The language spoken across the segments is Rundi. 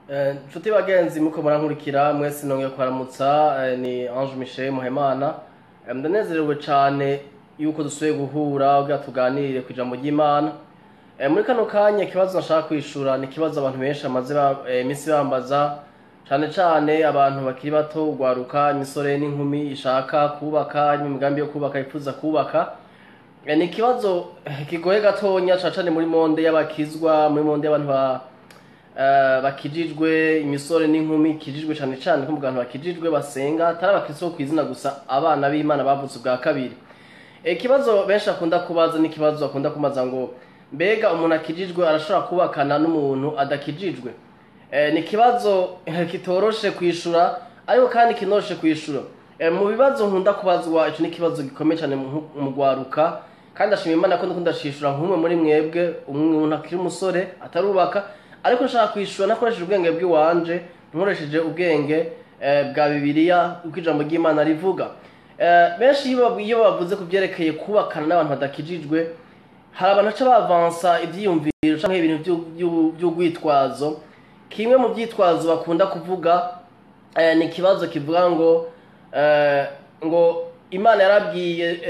Nshuti bagenzi muko murankurikira mwese, nongeye kubaramutsa. Ni Ange Michel Muhemana. Ndanezerewe cane yuko dusubiye guhura kugira tuganire ku ijambo ry'Imana. Muri kano kanya, ikibazo nashaka kwishura ni ikibazo abantu benshi bamaze iminsi bambaza, cane cane abantu bakiri bato, ugwaruka, imisore n'inkumi ishaka kubaka, imigambi yo kubaka, yifuza kubaka. Ni ikibazo kigoye gatonya, cane cane muri monde y'abakizwa, muri monde y'abantu bakijijwe, imisore n'inkumi ikijijwe, cane cane ko mu bantu bakijijwe basenga, atari abakristo kw'izina gusa, abana b'Imana bavutse ubwa kabiri. Ikibazo benshi bakunda kubaza ni ikibazo bakunda kubaza ngo: mbega umuntu akijijwe arashobora kubakana n'umuntu adakijijwe? Ni ikibazo kitoroshe kwishura, ariko kandi kinoroshe kwishura. Mu bibazo nkunda kubazwa, ico ni ikibazo gikomeye cane mu gwaruka, kandi ndashima Imana ko ndiko ndashishura nk'umwe muri mwebwe, umuntu akiri umusore atarubaka, ariko nshaka kwishura nakoresheje ubwenge bw'iwanje, nkoresheje ubwenge bwa Bibiliya, uko ijambo ry'Imana rivuga. Benshi iyo bavuze ku vyerekeye kubakana n'abantu badakijijwe, hari abantu baca bavansa ivyiyumviro canke ibintu vy'urwitwazo. Kimwe mu vyitwazo bakunda kuvuga ni ikibazo kivuga ngo Imana yarabwiye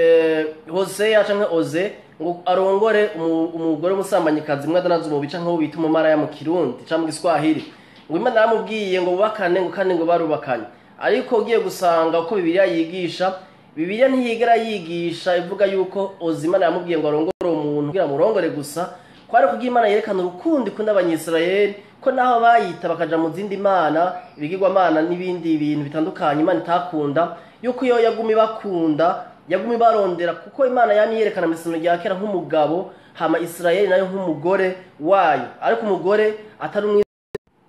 Hoseya canke Oze ngo arongore umugore w'umusambanyikazi, mwadanaza umubiri, canke uwo bita umumaraya mu Kirundi canke mu Giswahili. Ngo Imana yaramubwiye ngo bubakane, ngo kandi ngo barubakanye. Ariko ugiye gusanga uko Bibiliya yigisha, Bibiliya ntiyigera yigisha ivuga yuko Oze Imana yamubwiye ngo arongore umuntu kugira murongore gusa. Kwari kugira Imana yerekana urukundo ikunda Abanyisirayeli, ko naho bayita bakaja mu zindi mana, ibigirwamana n'ibindi bintu bitandukanye Imana itakunda, yuko iyo yaguma ibakunda, yaguma ibarondera, kuko Imana yamye yerekana mu Isezerano rya Kera nk'umugabo, hama Isirayeli nayo nk'umugore wayo. Ariko umugore atari umwe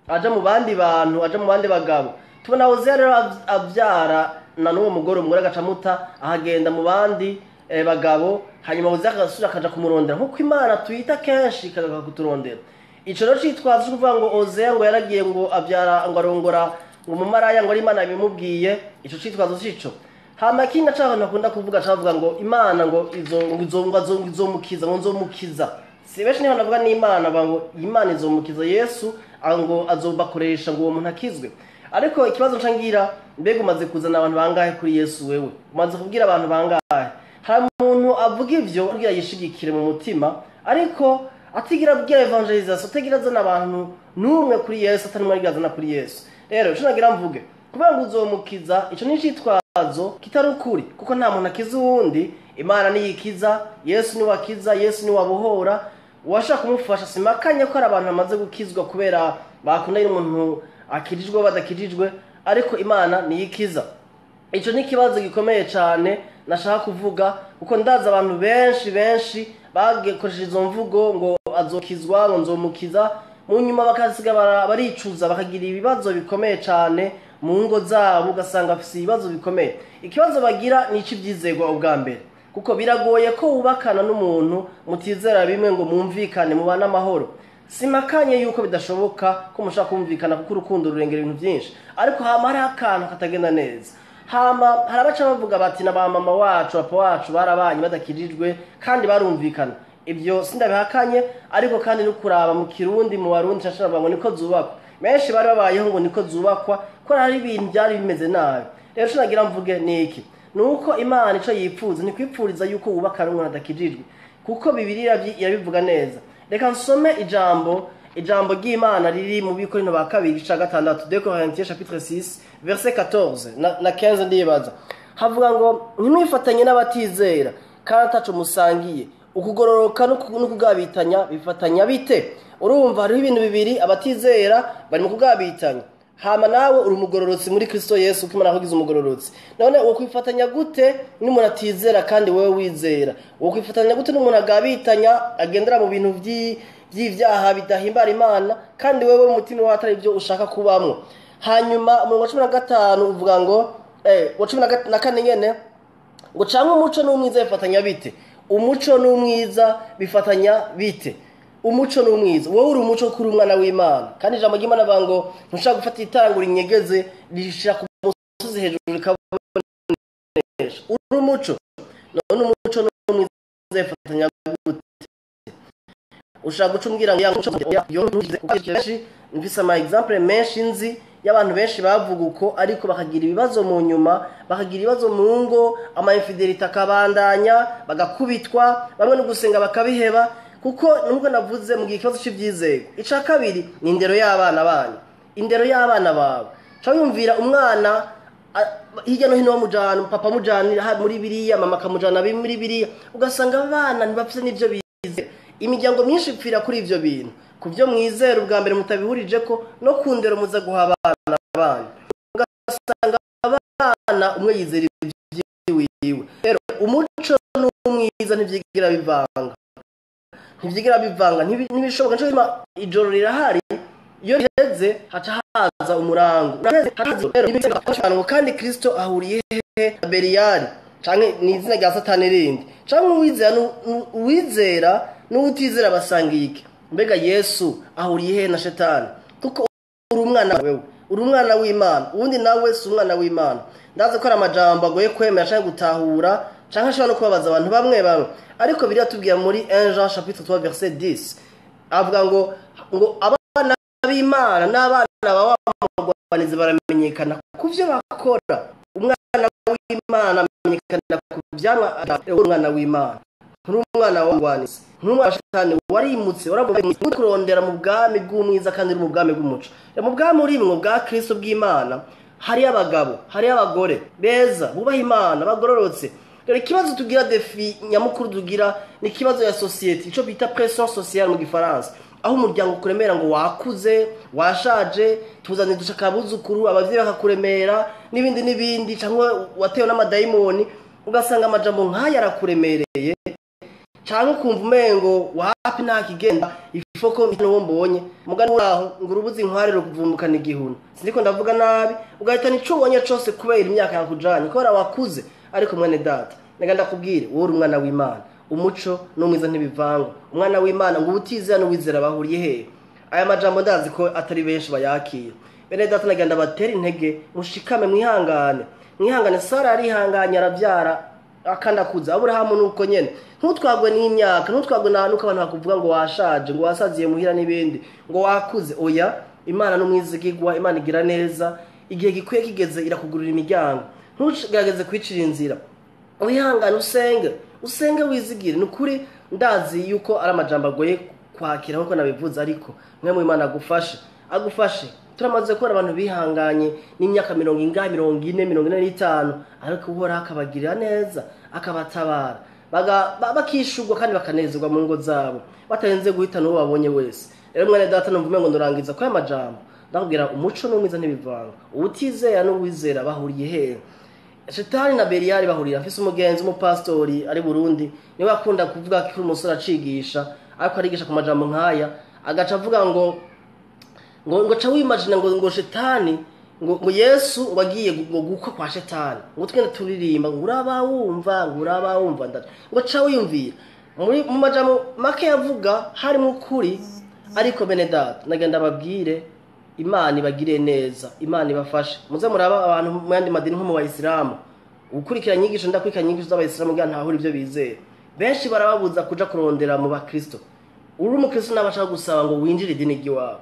aja mu bandi bantu, aja mu bandi bagabo. Tubona Hozeya rero avyara na n'uwo mugore, umugore agaca amuta, ahagenda mu bandi bagabo, hanyuma Hozeya agasubira akaja kumurondera, nkuko Imana tuyita kenshi ikagaruka kuturondera. Ico rero citwazo co kuvuga ngo Hozeya ngo yaragiye, ngo avyara, ngo arongora ngo umumaraya, ngo ari Imana yabimubwiye, ico citwazo cico. Hama ikindi naco abantu bakunda kuvuga, cavuga ngo Imana ngo izo ngo izo ngo azo- ngo izomukiza, ngo nzomukiza. Si benshi niho navuga n'Imana, bavuga ngo Imana izomukiza, Yesu ngo azobakoresha ngo uwo muntu akizwe. Ariko ikibazo nca ngira: mbega umaze kuzana abantu bangahe kuri Yesu? Wewe umaze kubwira abantu bangahe? Hari umuntu avuga ivyo kugira yishigikire mu mutima, ariko atigira abwira evangelisation, atigira azana abantu n'umwe kuri Yesu, atari umwe azana kuri Yesu. Rero ico nagira mvuge, kuvuga ngo uzomukiza, ico ni icitwazo kitari ukuri, kuko nta muntu akiza uwundi. Imana niyikiza, Yesu niwe akiza, Yesu niwe abohora. Uwashaka kumufasha, simakanye ko hari abantu bamaze gukizwa kubera bakundanye n'umuntu akijijwe, badakijijwe, ariko Imana niyikiza. Ico ni ikibazo gikomeye cane nashaka kuvuga, kuko ndazi abantu benshi benshi bakoresheje izo mvugo ngo azokizwa, ngo nzomukiza, mu nyuma bakasiga baricuza, bakagira ibibazo bikomeye cane mu ngo zabo, ugasanga bafise ibibazo bikomeye. Ikibazo bagira ni ic'ivyizerwa ubwa mbere, kuko biragoye ko wubakana n'umuntu mutizera bimwe ngo mwumvikane, mubane amahoro. Simakanye yuko bidashoboka ko mushaka kumvikana, kuko urukundo rurengera ibintu byinshi, ariko hama hariho akantu katagenda neza. Hama hari abaca bavuga bati: na ba mama wacu, papa wacu barabanye badakijijwe kandi barumvikana. Ibyo sindabihakanye, ariko kandi no kuraba mu Kirundi, mu Barundi nshasha ngo niko zubakwa, benshi bari babayeho ngo niko zubakwa, ko hari ibintu byari bimeze nabi. Rero ico nagira mvuge ni iki: nuko Imana ico yipfuza ni kwipfuriza yuko wubakana n'umuntu adakijijwe, kuko Bibiliya irabivuga neza. Reka nsome ijambo ry'Imana riri mu Bikorinto ba Kabiri ica gatandatu, 2 Corinthiens chapitre 6 verset 14 na 15. Ndibaza havuga ngo: ntimwifatanye n'abatizera kandi ataco musangiye. Ukugororoka n'ukugabitanya bifatanya bite? Urumva hariho ibintu bibiri: abatizera bari mu kugabitanya, hama nawe uri umugororotsi muri Kristo Yesu, uko Imana yakugize umugororotsi. None uwo kwifatanya gute n'umuntu atizera kandi wewe wizera? Uwo kwifatanya gute n'umuntu agabitanya, agendera mu bintu vy'ivyaha bidahimbara Imana, kandi wewe mu mutima wawe atari ibyo ushaka kubamwo? Hanyuma umurongo wa 15 uvuga ngo, wa 14 nyene, ngo: canke umuco n'umwiza bifatanya bite? Umuco n'umwiza bifatanya bite? Umuco n'umwiza, wowe uri umuco kuri umwana w'Imana, kandi ijambo ry'Imana bavuga ngo ntushaka gufata itara ngo urinyegeze, rishira ku musozi hejuru rikabonesha. Uri umuco. None umuco n'umwiza bifatanya gute? Ushaka guca umbwira ngo mfise ama example menshi nzi y'abantu benshi bavuga uko, ariko bakagira ibibazo mu nyuma, bakagira ibibazo mu ngo, ama infidelité akabandanya, bagakubitwa, bamwe no gusenga bakabiheba, kuko nubwo navuze mu gihe ikibazo cy'ivyizego. Ica kabiri ni indero y'abana banyu, indero y'abana bawe. Ca wiyumvira umwana hirya no hino bamujana, papa amujana muri biriya, mama akamujana muri biriya, ugasanga abana ntibafise n'ivyo bize. Imiryango myinshi ipfira kuri ivyo bintu, ku byo mwizera ubwa mbere mutabihurije ko no ku ndero muza guha abana banyu, ugasanga abana umwe yizera ivy'iwiwe. Rero umuco n'umwiza ntivyigira bivanga, ntivyigira bivanga, ntibishoboka. Nico gituma ijoro rirahari, iyo riheze haca haza umurango. Kandi Kristo ahuriye hehe na Beliyali, canke ni izina rya Satani rindi, canke uwizera n'uwutizera basangiye iki? Mbega Yesu ahuriye hehe na Shetani? Kuko uri umwana wewe, uri umwana w'Imana, uwundi nawe si umwana w'Imana. Ndazi ko ari amajambo agoye kwemera canke gutahura, canke ashobora no kubabaza abantu bamwe bamwe, ariko biriya tubwira muri 1 Jean chapitre 3 verset 10, avuga ngo abana b'Imana n'abana ba wa mugwanizi baramenyekana ku vyo bakora. Umwana w'Imana amenyekana ku vyamwa. Umwana w'Imana nturi umwana wa mugwanizi, nturi umwana wa Shetani, warimutse waravuye kurondera mu bwami bw'umwiza kandi uri mu bwami bw'umuco. Mu bwami urimwo bwa Kristo bw'Imana hariyo abagabo, hariyo abagore beza bubaha Imana, bagororotse. Rero ikibazo tugira, défi nyamukuru tugira, ni ikibazo ya société, ico bita pression sociale mu gifaransa, aho umuryango ukuremera ngo wakuze, washaje, tuzanye dushaka abuzukuru, abavyeyi bakakuremera n'ibindi n'ibindi, cyangwa watewe n'amadayimoni, ugasanga amajambo nk'aya arakuremereye, cyangwa ukumva umengo wapi nta kigenda, ifoko n'uwo mbonye mugani waho ngo urubuze inkware rukuvumbukana igihuna. Siniko ndavuga nabi, ugahitana ico ubonye cose kubera imyaka yakujanye, kubera wakuze. Ariko mwene data, reka ndakubwire, wowe uri umwana w'Imana, umuco n'umwiza ntibivangwa. Umwana w'Imana ngo ubutizera n'uwizera bahuriye hehe? Aya majambo ndazi ko atari benshi bayakira. Bene data, nagenda batera intege, mushikame, mwihangane, mwihangane. Sara yarihanganye arabyara akandakuza. Aburahamu nuko nyene. Ntutwagwe n'imyaka, ntutwagwe na nuko abantu bakuvuga ngo washaje, ngo wasaziye muhira n'ibindi, ngo wakuze. Oya, Imana n'umwizigigwa, Imana igira neza, igihe gikwiye kigeze irakugurira imiryango. Ntugerageze kwicira inzira, wihangane, usenge, usenge, wizigire. Ni ukuri ndazi yuko ari amajambo agoye kwakira nkuko nabivuze, ariko mwe mu Imana agufashe, agufashe. Turamaze kubona abantu bihanganye n'imyaka mirongo ingahe, 40, 45, ariko Uhoraho akabagirira neza, akabatabara, bakishurwa kandi bakanezerwa mu ngo zabo, batarenze guhitana uwo babonye wese. Rero mwene data, numva ngo ndurangiza ko aya majambo ndakubwira, umuco n'umwiza ntibivanga, ubutizera n'uwizera bahuriye hehe? Shetani na Beliyali bahurira. Mfise umugenzi w'umupastori ari Burundi, niwe akunda kuvuga ko umusore acigisha, ariko arigisha ku majambo nk'aya, agaca avuga ngo ca wimagina ngo Shetani ngo Yesu ngo agiye ngo gukwa kwa Shetani, ngo twende turirimba ngo uraba wumva, ngo uraba wumva, ndaca ngo ca wiyumvira. Muri mu majambo make yavuga harimo ukuri, ariko bene data, nagenda babwire, Imana ibagire neza, Imana ibafashe. Muze muraba abantu mu yandi madini, nko mu bayisilamu, ukurikira inyigisho, ndakurikira inyigisho z'abayisilamu kugira ntahura ibyo bizera. Benshi barababuza kuja kurondera mu bakristo. Uri umukristo n'abashaka gusaba ngo winjire idini ry'iwabo,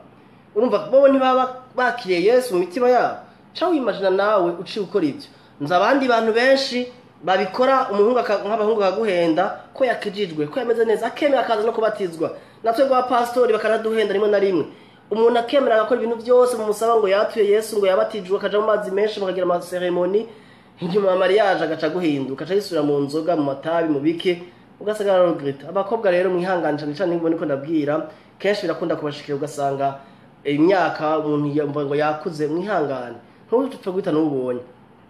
urumva bo ntibaba bakiriye Yesu mu mitima yabo. Ca wimagina nawe uciye ukora ibyo. Nzi abandi bantu benshi babikora, umuhungu nk'abahungu akaguhenda ko yakijijwe, ko yameze neza, akemera akaza no kubatizwa. Natwe ngo abapasitori bakanaduhenda rimwe na rimwe, umuntu akemera agakora ibintu byose mumusaba, ngo yatuye Yesu, ngo yabatijwe, akaja mu mazi menshi, mukagira amaseremoni, inyuma ya mariage agaca guhinduka, agaca yisubira mu nzoga, mu matabi, mu bike, ugasanga regretta. Abakobwa rero mwihangane cyane cyane, nibwo niko ndabwira, kenshi birakunda kubashikira, ugasanga imyaka umuntu yumva ngo yakuze. Mwihangane, ntupfe guhita n'ubonye.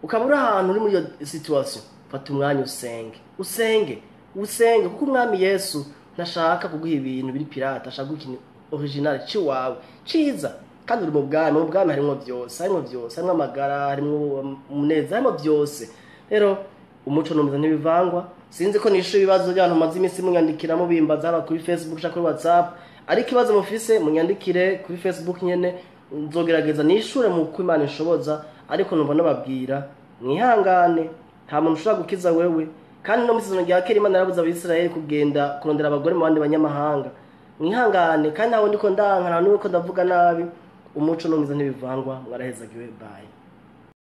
Ukaba uri ahantu uri muri iyo situation, fata umwanya usenge, usenge, usenge, kuko umwami Yesu ntashaka kuguha ibintu biri pirate, ashaka kuguha ikintu original ciwawe ciza. Kandi uri mu bwami, mu bwami harimo byose, harimo byose, harimo amagara, harimo umunezero, harimo byose. Rero umuco n'umwiza ntibivangwa. Sinzi ko nishuye ibibazo by'abantu maze iminsi munyandikiramo bimbaza, haba kuri Facebook cyangwa kuri WhatsApp, ariko ikibazo mufise munyandikire kuri Facebook nyene, nzogerageza nishure mu uko Imana ishoboza. Ariko numva nababwira, mwihangane, nta muntu ushobora gukiza wewe. Kandi no mu isezerano rya kera Imana yarabuze Abisirayeli kugenda kurondera abagore mu bandi banyamahanga. Mwihangane, kandi ntawe ndiko ndanka, nta n'uko ndavuga nabi. Umuco n'umwiza ntibivangwa. Mwarahezagiwe, bye.